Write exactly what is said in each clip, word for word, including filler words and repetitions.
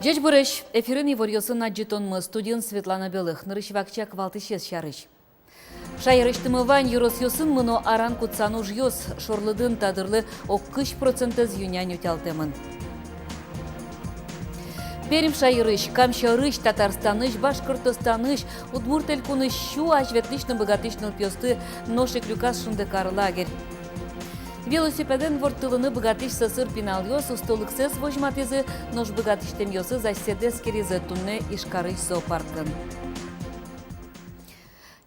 Ӟечбуресь! Эфирын иворъёсын адӟытонмы, студиын Светлана Белых. Нырысь вакчияк валтӥсез сярысь. Шаерысьтымы вань ёросъёсын мыно аран-кутсан ужъёс. Шорлыдын та дырлы ог кызь процентэз ю-нянь утялтэмын. Пермь шаерысь, Кам сьӧрысь, Татарстанысь, Башкортостанысь, Удмурт Элькунысь сю азьветлӥсь но быгатӥсь нылпиосты нош ик люказ «Шундыкар» лагерь. Велосипедэн ворттылыны быгатӥсь сӧсыр пиналъёс устолыксэс возьматӥзы, нош быгатӥсьтэмъёсыз асьсэды эскеризы туннэ Ижкарысь зоопаркын.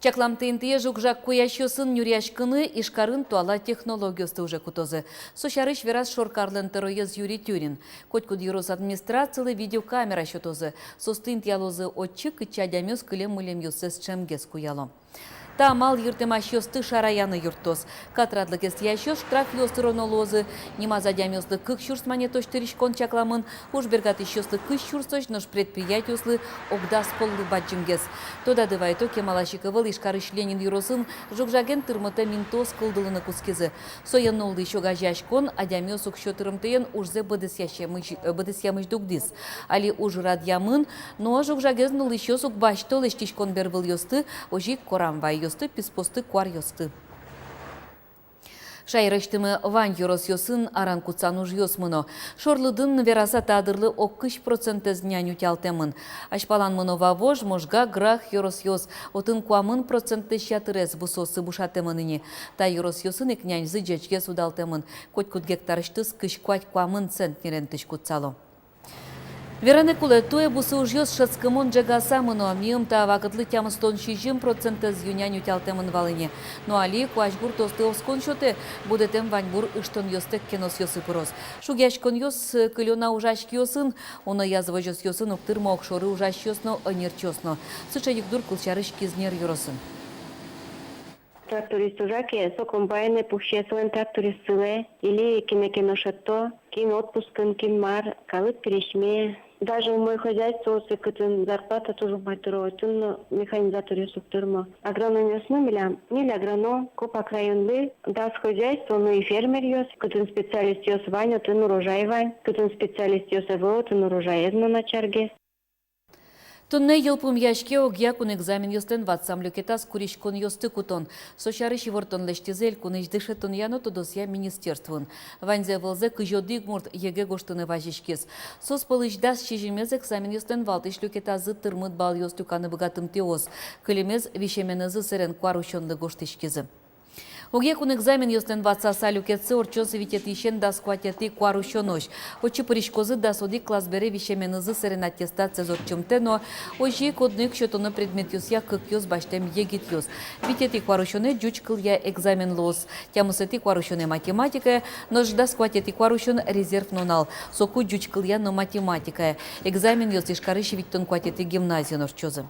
Чакламтэ интые жуг-жаг куясьёсын нюръяськыны Ижкарын туала технологиосты уже кутозы. Со сярысь вераз шоркарлэн тӧроез Юрий Тюрин. Котькуд ёрос администрацилы видеокамера сётозы. Соосты интыялозы отчы, кытчы адямиос кылем-мылемъёссэс ӵемгес куяло. Та амал йыртэмасьёсты шараяны юрттоз. Катрадлык эстӥясьёс штрафъёс тыроно луозы. Нимаз адямиослы кык сюрс манетозь тырисьон чакламын, уж бергатӥсьёслы кызь сюрсозь, нош предприятиослы ог дас поллы бадӟымгес. Тодады вайто, кемалась ик ӧвӧл Ижкарысь Ленин ёросын жуг-жаген тырмытэм интыос кылдылыны кутскизы. Соин нуллӥсь огазеяськон адямиос уксё тырымтэен ужзэ быдэсъямысь, э, быдэсъямысь дугдӥз. Али уж радъямын, но жуг-жагез нуллӥсьёс уг басьто лэсьтӥськон бервылъёсты, озьы ик корам вайёсты, писпуосты, куаръёсты. Шаерысьтымы вань ёросъёсын аран-кутсан ужъёс мыно. Шорлыдын вераса, та дырлы ог кызь процентэз нянь утялтэмын. Азьпалан мыно Вавож, Можга, Грах ёросъёс. Отын куамын процентлэсь ятырез бусыосы бушатэмын ини. Та ёросъёсын ик няньзы ӟечгес удалтэмын. Котькуд гектарысьтыз кызь куать-куамын центнерен тысь кутсало. Вераны кулэ, туэ бусы ужъёс шӧдскымон ӝегаса мыно. Миым та вакытлы тямыстон сизьым процентэз ю-нянь утялтэмын вал ини. Но али куазь гуртъёсты оскон сётэ, будэтэм ваньбур ыштонъёстэк кеносъёсы пыроз. Шугъяськонъёс, э, кылё на ужась киосын, унояз возёсъёсын уг тырмо огшоры ужасьёс но, ӧнерчиос но. Сыӵе югдур, кылсярысь, Кизнер ёросын. Тракторист ужа ке, со комбайнэ пуксе, солэн тракторез сылэ, или кинэ ке но шедьто, кин отпускын, кин мар, калык пересьме. Даже умой хозяйствоосы, кытын зарплата туж умой тыро, отын но механизаторъёс уг тырмо. Агрономъёс но милям, ньыль агроном, копак районлы дас хозяйство, но и фермеръёс, кытын специалистъёс вань, отын урожай вань, кытын специалистъёс ӧвӧл, отын урожаез но начаргес. Туннэ йылпумъяське огъя кун экзаменъёслэн ватсам люкетаз куриськонъёсты кутон. Со сярысь ивортон лэсьтӥзы элькунысь дышетонъя но тодосъя министерствоын. Ваньзэ-вылзэ кызь одӥг мурт ЕГЭ гожтыны вазиськиз. Соос пӧлысь дас сизьымез экзаменъёслэн валтӥсь люкетазы тырмыт балъёс люканы быгатымтэос. Кылемез висеменызы сэрен куарусёнлы гожтӥськизы. Огъя кун экзаменъёслэн ватсаса люкетсы ортчоз витетӥысен дас куатетӥ куарусёнозь. Отчы пыриськозы дас одӥг класс бере висеменызы сэрен аттестациез ортчымтэ но озьы ик одно ик сётоно предметъёсъя кыкъёс басьтэм егитъёс. Витетӥ куарусёнэ ӟуч кылъя экзамен луоз, тямысэтӥ куарусёнэ математикая, нош дас куатетӥ куарусён резерв нунал, соку ӟуч кылъя но математикая. Экзаменъёс Ижкарысь витьтон куатетӥ гимназиын ортчозы.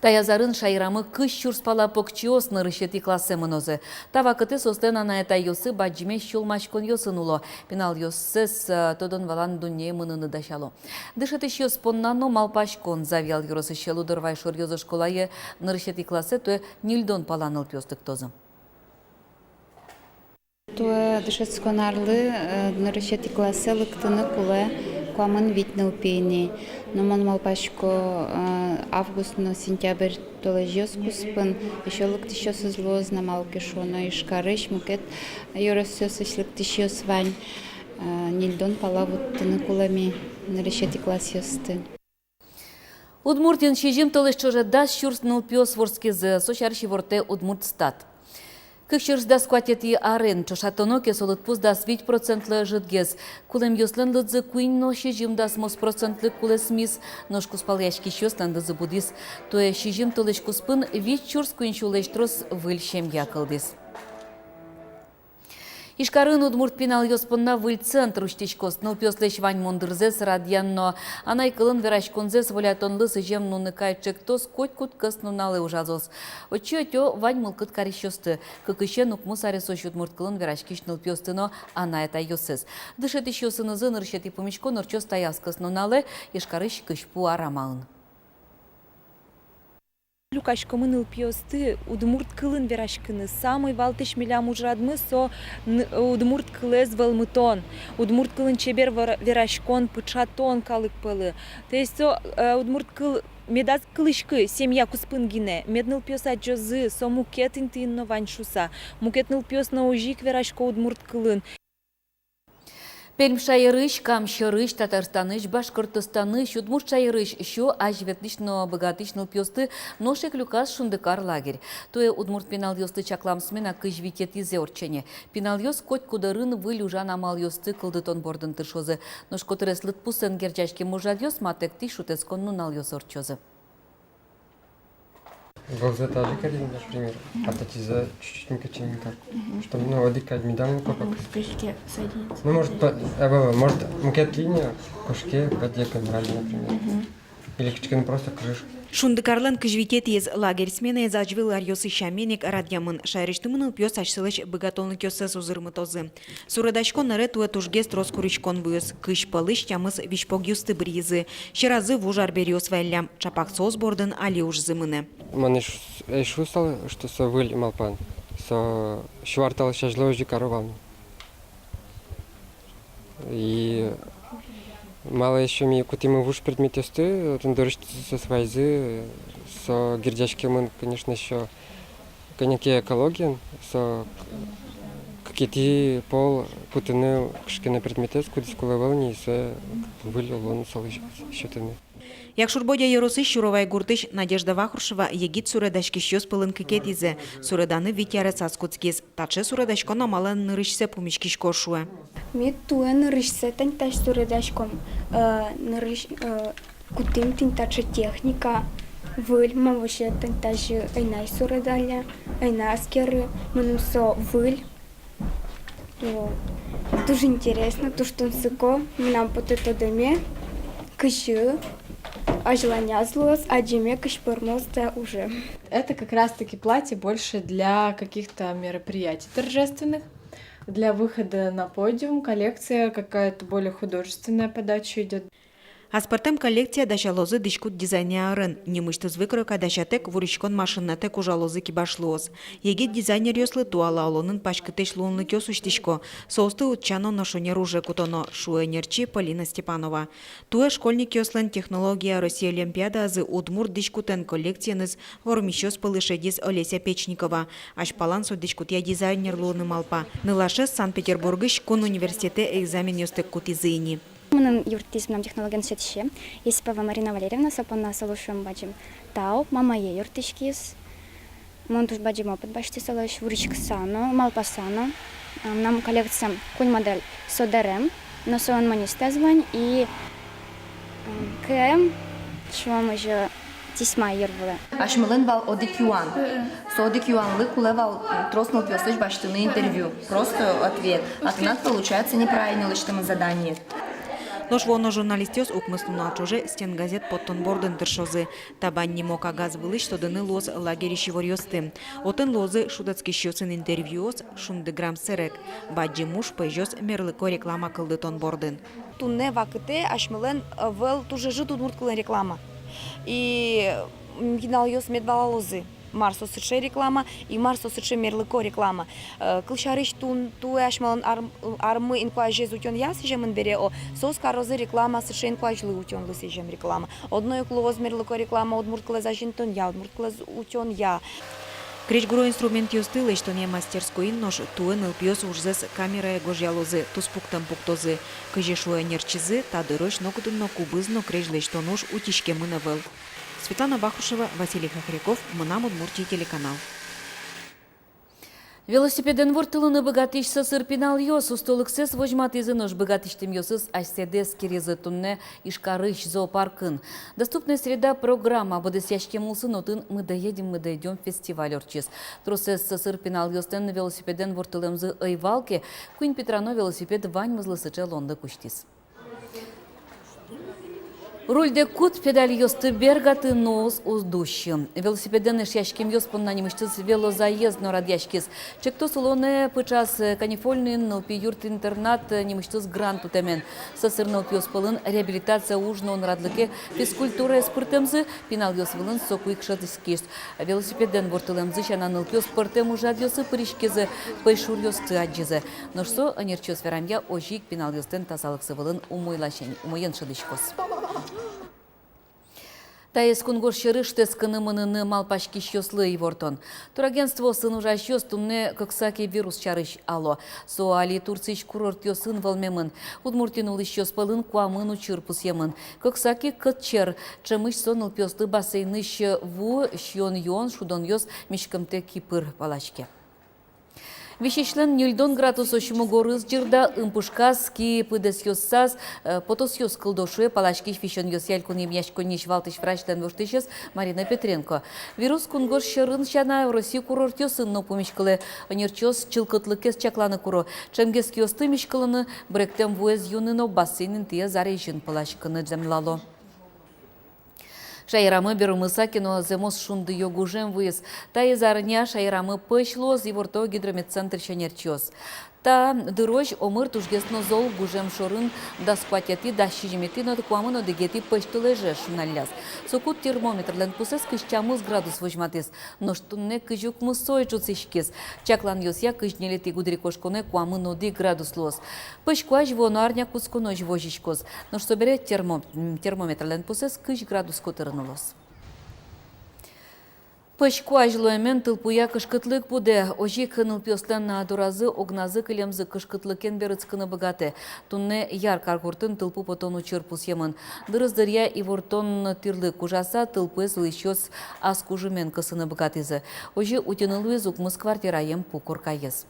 Таяз арын шаерамы кызь сюрс пала покчиос нырысетӥ классэ мынозы. Та вакытэ соослэн анай-атайёссы бадӟымесь сюлмаськонъёсын уло. Пиналъёссэс, э, тодон-валан дуннее мыныны дасяло. Дышетӥсьёс понна но малпаськон. Завьял ёросысь Лудорвай шоръёзо школае нырысетӥ классэ туэ ньыльдон пала нылпиос лыктозы. Туэ дышетскон арлы, э, нырысетӥ классэ лыктыны кулэ куамын вить нылпи ини. Но мон малпасько, э, август но сентябрь толэзьёс куспын ещё лыктӥсьёсыз луоз на, малы ке шуоно Ижкарысь, мукет ёросъёсысь лыктӥсьёс вань, э, ньыльдон пала вуттыны кулэ ми нырысетӥ классъёсты. Удмуртиын сизьым толэзь ӵоже дас сюрс нылпиос вордскизы, со сярысь ивортэ Удмуртстат. Кык сюрс дас куатетӥ арын, ӵошатоно ке, со лыдпус дас вить процентлы ӧжытгес. Кулэмъёслэн лыдзы куинь но сизьым дасмос процентлы кулэсмиз, нош кузпалъяськисьёслэн лыдзы будӥз. Туэ сизьым толэзь куспын вить сюрс куинь сюлэсь трос выль семья кылдӥз. Ижкарын удмурт пиналъёс понна выль центр усьтӥськоз. Нылпиослэсь ваньмон дырзэс радъян но анай кылын вераськонзэс волятонлы сӥзем «Нуныкай» ӵектос котькуд кӧснуналэ ужалоз. Отчы ӧтё вань мылкыд карисьёсты. Кыкысен укмыс аресозь удмурт кылын вераськись нылпиосты но анай-атайёссэс. Дышетӥсьёсынызы нырысетӥ пумиськон ортчоз таяз кӧснуналэ Ижкарысь Кызьпу арамаын. Люкаськомы нылпиосты удмурт кылын вераськыны. Самой валтӥсь милям ужрадмы со н-, удмурт кылэз вӧлмытон, удмурт кылын чебер вера-, вераськон, пыӵатон калык пӧлы. То есть со, э, удмурт кыл медаз кылӥськы семья куспын гинэ, мед нылпиос адӟозы, со мукет интыын но вань шуса, мукет нылпиос но озьы ик верасько удмурт кылын. Пермь шаерысь, Кам сьӧрысь, Татарстанысь, Башкортостанысь, Удмурт шаерысь сю азьветлӥсь но быгатӥсь нылпиосты нош ик люказ «Шундыкар» лагерь. Туэ удмурт пиналъёсты чаклам смена кызь витетӥзэ ортче ни. Пиналъёс котькуд ӧрын выль ужан амалъёсты кылдытон бордын тыршозы. Нош котырес лыдпусэн герӟаськем ужрадъёс матэктӥсь шутэтскон нуналъёсы ортчозы. Вӧлзэ тазьы карим, например, а татӥзэ чуть-чуть мукетче ини кар. Чтобы, ну, одӥг кадь медам луы копак. Кызьы ке соединиться. Ну, может, по-, а, вӧлэ, может, мукет линия кошке, бадӟе кадь, например. Или кыӵе ке но просто крыш. «Шундыкарлэн» кызь витетӥез лагерь сменаез азьвыл аръёсы сямен ик радъямын. Шаерысьтымы нылпиос асьсэлэсь быгатонлыкъёссэс узырмытозы. Суредаськон ӧре туэ тужгес трос куриськон вуиз. Кызь пӧлысь тямыс визьпогъёсты быръизы. Сьӧразы вуж арбериос ваиллям. Чапак соос бордын али ужзы мынэ. Мон эш-, эшшо шуысал, что со выль малпан. Со сю ар талэсь азьло озьы ик каро вал ни. И малы эшшо ми кутӥмы вуж предметъёсты, отын дорысьтызы соос вайизы, со герӟаськемын, конечно, эшшо кӧня ке экологиен, со к-, кыкетӥ пол кутыны кыӵе ке но предметэз, кудӥз кулэ ӧвӧл ни, и сое выль улон солы сётыны. Якшур-Бӧдья ёросысь Сюровай гуртысь Надежда Вахрушева егит суредаськисьёс пӧлын кыкетӥзэ. Суреданы вить аресаз кутскиз. Таӵе суредаськон амалэн нырысьсэ пумиськисько, шуэ. Ми туэ нырысьсэ тань тазьы суредаськом, э, нырысь, э, кутӥм тӥни таӵе техника, выль, мон вообще тань тазьы ӧй на суредалля, ӧй на эскеры, мыным со выль. О, туж интересно, туж тунсыко, мынам потэ тодэме, кызьы азьланяз луоз, адӟеме, кызьы пӧрмоз та уже. Это как раз-таки платье больше для каких-то мероприятий торжественных, для выхода на подиум. Коллекция какая-то более художественная подача идёт. Аспӧртэм коллекция дасялозы дӥськут дизайнъя ӧрын. Нимысьтыз выкройка дасятэк, вуриськон машинатэк ужалозы кибашлыос. Егит дизайнеръёслы туала улонын паськытэсь луонлыкъёс усьтӥсько. Соосты утчано но шонер уже кутоно, шуэ ӧнерчи Полина Степанова. Туэ школьникъёслэн «Технология России» олимпиадаязы удмурт дӥськутэн коллекциеныз вормисьёс пӧлы шедиз Олеся Печникова. Азьпалан со дӥськутъя дизайнер луыны малпа. Нылашез Санкт-Петербургысь кун университетэ экзаменъёстэк кутӥзы ини. Мыным юрттӥз мынам технологиен сётӥсе Есипова Марина Валерьевна, со понна солы шуэм бадӟым тау, мамае юрттӥськиз. Мон туж бадӟым опыт басьтӥ солэсь, вуриськыса но, малпаса но. А, мынам коллекциям куинь модель со дэрем, но солэн монистэ ӧз вань, и, м, кыӵе ке, шуом, уже тисьма йыр вылэ. Асьмелэн вал одӥг юан. Со одӥг юанлы кулэ вал, э, трос нылпиослэсь басьтыны интервью. Просто ответ. А тынад, получается, неправильно лэсьтэмын задание. Нош вуоно журналистъёс укмыс нунал ӵоже «Стенгазет» поттон бордын тыршозы. «Табань» нимо кагаз вылысь тодыны луоз лагерьысь иворъёсты. Отын луозы шутэтскисьёсын интервьюос, «Шундыграмм» сэрег. Бадӟым уж пӧзёз мерлыко реклама кылдытон бордын. Туннэ вакытэ асьмелэн, э, ӧвӧл туж ӧжыт удмурт кылын реклама. И, м, пиналъёс мед валалозы, мар со сыӵе реклама и мар со сыӵе мерлыко реклама. Э, кылсярысь, тун-, туэ асьмелэн ар-, армы инкуазез утёнъя сӥземын бере, о, соос карозы реклама сыӵе инкуазьлы утёнлы сӥзем реклама. Одно ик луоз мерлыко реклама удмурт кылэз азинтонъя, удмурт кылэз утёнъя. Крезьгуро инструментъёсты лэсьтонъя мастерскойын нош туэ нылпиос ужзэс камерае гожъялозы, туспуктэм пуктозы. Кызьы шуэ ӧнерчизы, та дырозь нокытын но кубыз но крезь лэсьтон уж утиськемын ӧвӧл. Светлана Вахрушева, Василий Хохряков, «Мынам Удмуртие» телеканал. Велосипедэн ворттылыны быгатӥсь сӧсыр пиналъёс устолыксэс возьматӥзы, нош быгатӥсьтымъёсыз асьсэды эскеризы. Туннэ Ижкарысь зоопаркын «Доступная среда» программа быдэсъяськем улсын отын «Мы доедем, мы дойдём» фестиваль ортчиз. Тросэз сӧсыр пиналъёслэн велосипедэн ворттылэмзы ӧй вал ке, куинь питрано велосипед ваньмызлы сыӵе луонлык усьтӥз. Рульдэ кут, педальёсты бергаты, ноос уз дусьы. Велосипедэн эшъяськемъёс понна нимысьтыз велозаезд но радъяськиз. Ӵектос улонэ пыӵаз Канифольный нылпи юрт-интернат нимысьтыз грант утэмен. Сӧсыр нылпиос пӧлын реабилитация уж но радлыке физкультураез пыртэмзы, пиналъёс вылын соку ик шӧдӥськиз. Велосипедэн ворттылэмзы сяна, нылпиос пӧртэм ужрадъёсы пыриськизы, пӧйшуръёсты адӟизы. Нош со, ӧнерчиос верамъя, озьы ик пиналъёслэн тазалыксы вылын умой ласянь, умоен шӧдӥськоз. Таиз кунгож сьӧры шутэтскыны мыныны малпаськисьёслы ивортон. Турагентствоосын ужасьёс туннэ кыксаки вирус сярысь ало. Со али Турциысь курортъёсын вӧлмемын. Удмуртиын улӥсьёс пӧлын куамын учыр пусъемын. Кыксаки кӧт сьӧр. Ӵемысь со нылпиослы бассейнысь ву, сиён-юон, шудонъёс, миськымтэ ки пыр палаське. Висисьлэн ньыльдон градусозь мугорыз ӟырда, ымпушказ, ки пыдэсъёссаз, э, потосъёс кылдо, шуэ паласькись висёнъёсъя элькун эмъяськонниысь валтӥсь врачлэн воштӥсез Марина Петренко. Вирус кунгож сьӧрын сяна, Россия курортъёсын но пумиськылэ. Ӧнерчиос чылкытлыкез чакланы куро. Ӵемгес киосты миськылыны, быректэм вуэз юны но бассейн интыез арезьын пыласькыны дэмлало. Шаерамы беромыса ке но зэмос шундыё гужем вуиз. Таиз арня шаерамы пӧсь луоз, иворто гидрометцентрысь ӧнерчиос. Та дырозь омыр тужгес но зол, гужем шорын дас куатетӥ, дас сизьыметӥ но куамын одӥгетӥ пӧсьтолэзе шуналляз. Соку термометрлэн пусэз кызь тямыс градус возьматӥз. Нош туннэ кызь укмысозь ӝутӥськиз. Чакланъёсъя, кызь ньылетӥ гудырикошконэ куамын одӥг градус луоз. Пӧсь куазь вуоно арня кутсконозь возиськоз. Нош собере термо-, м, термометрлэн пусэз кызь градус котырын улоз. Пӧсь куазь луэмен тылпуя кышкытлык будэ. Озьы ик нылпиослэн доразы огназы кылемзы кышкытлыкен берытскыны быгатэ. Туннэ Яр каргуртын тылпу потон учыр пусъемын. Дырыз дыръя ивортон тӥрлык ужаса, тылпуэз улӥсьёс ас кужымен кысыны быгатӥзы. Озьы утьыны луиз укмыс квартираем пу коркаез.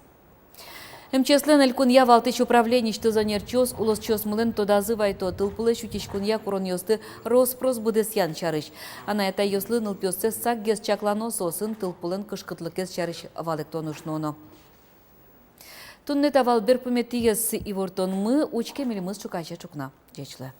МЧС-лэн элькунъя валтӥсь управлениысьтыз ӧнерчиос улосчиосмылэн тодазы вайто тылпулэсь утиськонъя куронъёсты рос-прос быдэсъян сярысь. Анай-атайёслы нылпиоссэс сакгес чаклано, соосын тылпулэн кышкытлыкез сярысь валэктон уж нуоно. Туннэ та вал берпуметӥез ивортонмы. Учке милемыз ӵуказе ӵукна. Ӟеч луэ.